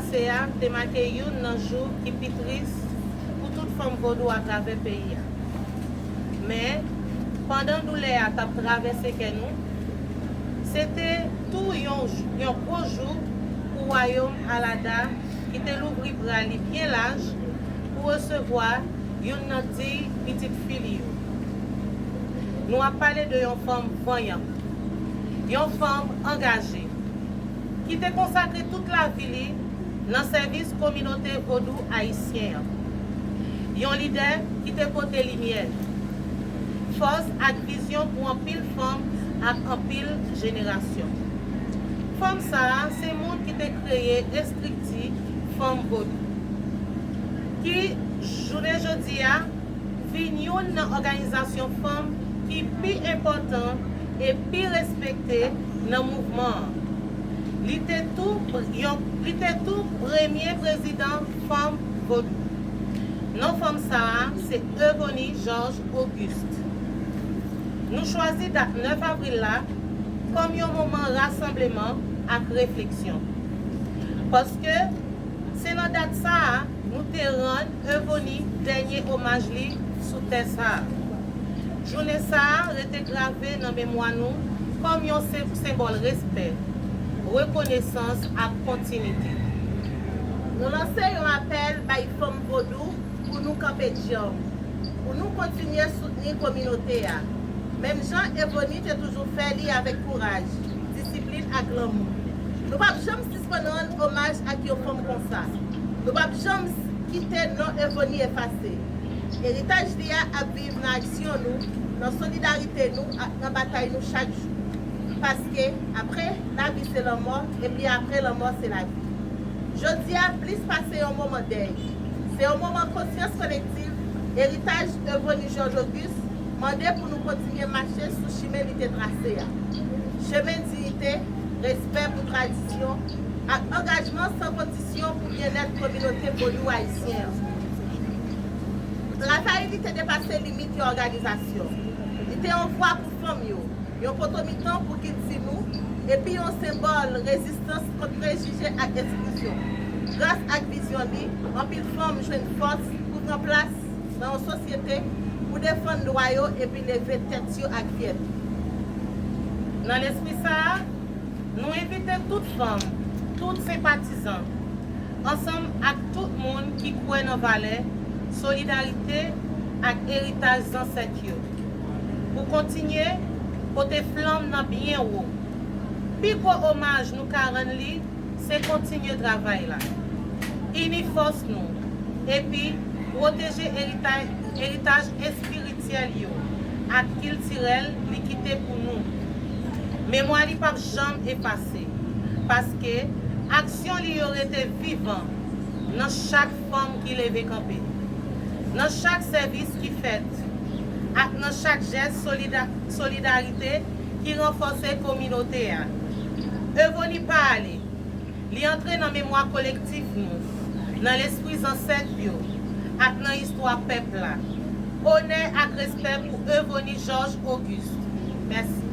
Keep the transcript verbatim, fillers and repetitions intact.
Pase a te make youn nan jou ki pi tris pou tout fanm vodou atravè peyi a. Men, pandan doulè a t ap travèse kè nou, se te tou yon, yon gwo jou pou wayòm Alada ki te louvri bra li byen laj pou resevwa youn nan diy pitit fi li yo. Nou ap pale de yon fanm vanyan, yon fanm angaje, ki te konsakre tout lavi li nan sèvis kominote vodou ayisyen an. Yon lidè ki te pote limyè, fòs ak vizyon pou anpil fanm ak anpil jenerasyon. Fanm sa a se moun ki te kreye estrikti fanm vodou, ki, jounen jodi a, vin youn nan òganizasyon fanm ki pi enpòtan e pi respekte nan mouvman an. Li te tou, yon, li te tou premye prezidan fanm vodou. Non fanm sa a se Euvonie Georges Auguste. Nou chwazi dat nèf avril la kòm yon moman rasanbleman ak refleksyon. Paske se nan dat sa a nou te rann Euvonie dènye omaj li sou tè sa a. Jounen sa a rete grave nan memwa nou kòm yon sen-, senbòl respè, rekonesans ak kontinite. Nou lanse yon apèl bay fanm vodou pou nou kanpe djanm, pou nou kontinye soutni kominote a, menm jan Euvonie te toujou fè li avèk kouraj, disiplin ak lanmou. Nou p ap janm sispann rann omaj ak yon fanm konsa. Nou p ap janm kite non Euvonie efase. Eritaj li a ap viv nan aksyon nou, nan solidarite nou ak nan batay nou chak jou. Paske apre lavi se lanmò, epi apre lanmò se lavi. Jodi a plis pase yon moman dèy. Se yon moman konsyans kolektif, eritaj Euvonie Georges Auguste mande pou nou kontinye mache sou chimen li te trase a. Chemen diyite, respè pou tradisyon, ak angajman san kondisyon pou byennèt kominote vodou ayisyen an. Travay li te depase limit yon òganizasyon. Li te yon vwa pou fanm yo, yon poto mitan pou kilti nou, epi yon senbòl rezistans kont prejije ak eksklizyon. Gras ak vizyon li, anpil fanm jwenn fòs pou pran plas nan yon sosyete pou defann dwa yo epi leve tèt yo ak fyète. Nan lespri sa a, nou envite tout fanm, tout senpatizan, ansanm ak tout moun ki kwè nan valè, solidarite ak eritaj zansèt yo, pou kontinye pote flanm nan byen wo. Pi gwo omaj nou ka rann li, se kontinye travay la, ini fòs nou, epi pwoteje eritay, eritaj espirityèl yo ak kiltirèl li kite pou nou. Memwa li p ap janm efase, paske aksyon li yo rete vivan nan chak fanm ki leve kanpe, nan chak sèvis ki fèt, ak nan chak jès solida-, solidarite ki ranfòse kominote a. Euvonie pa ale. Li antre nan memwa kolektif nou, nan lespri zansèt yo, ak nan istwa pèp la. Onè ak respè pou Euvonie Georges Auguste. Mèsi.